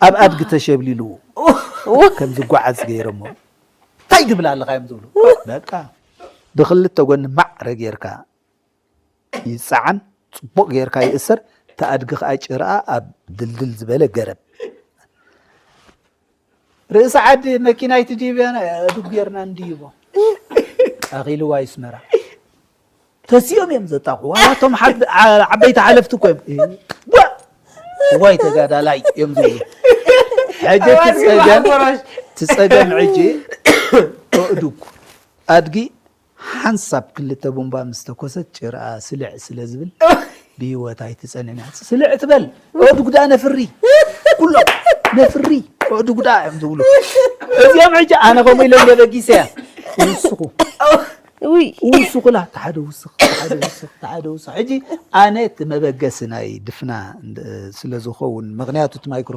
ኣብ ኣድጊ ተሸብሊሉ ከም ዝጓዓዝ ገይሮሞ። እንታይ ትብል ኣለኻ እዮም ዝብሉ። በቃ ብክልተ ጎኒ ማዕረ ጌርካ ይጸዓን፣ ጽቡቕ ጌርካ ይእሰር። እቲ ኣድጊ ከኣ ጭርኣ ኣብ ድልድል ዝበለ ገረብ። ርእሲ ዓዲ መኪና ኣይትድይብያን፣ ኣእዱግ ጌርና እንድይቦ። ኣኺልዋ ይስመራ። ተሲኦም እዮም ዘጣቕዑ። ዋላ እቶም ሓብ-፣ ዓ-፣ ዓበይቲ ሓለፍቲ እኮ እዮም። እ፣ ዋ! እዋይ ተጋዳላይ እዮም ዝብሉ። ሕጂ እቲ ጸገም፣ እቲ ጸገም ሕጂ ኣእዱግ፣ ኣድጊ ሓንሳብ ክልተ ቡምባ ምስ ተኮሰት ጭርኣ ስልዕ ስለ ዝብል ብህይወት ኣይትጸንን እያ። ስልዕ ትበል፣ ኣእዱግ ደኣ ነፍሪ። ኩሎም ነፍሪ፣ ኣእዱግ ደኣ እዮም ዝብሉ። እዚኦም ሕጂ ኣነ ከምኡ ኢለ እንደ በጊሰ እያ። ውስኹ። ውይ ውስኹ ላ፣ ሓደ ውስኽ፣ ሓደ ውስኽ፣ ሓደ ውስኽ። ሕጂ ኣነ እቲ መበገሲ ናይ ድፍና እንደ-፣ ስለ ዝኸውን፣ ምኽንያቱ እቲ ማይክሮ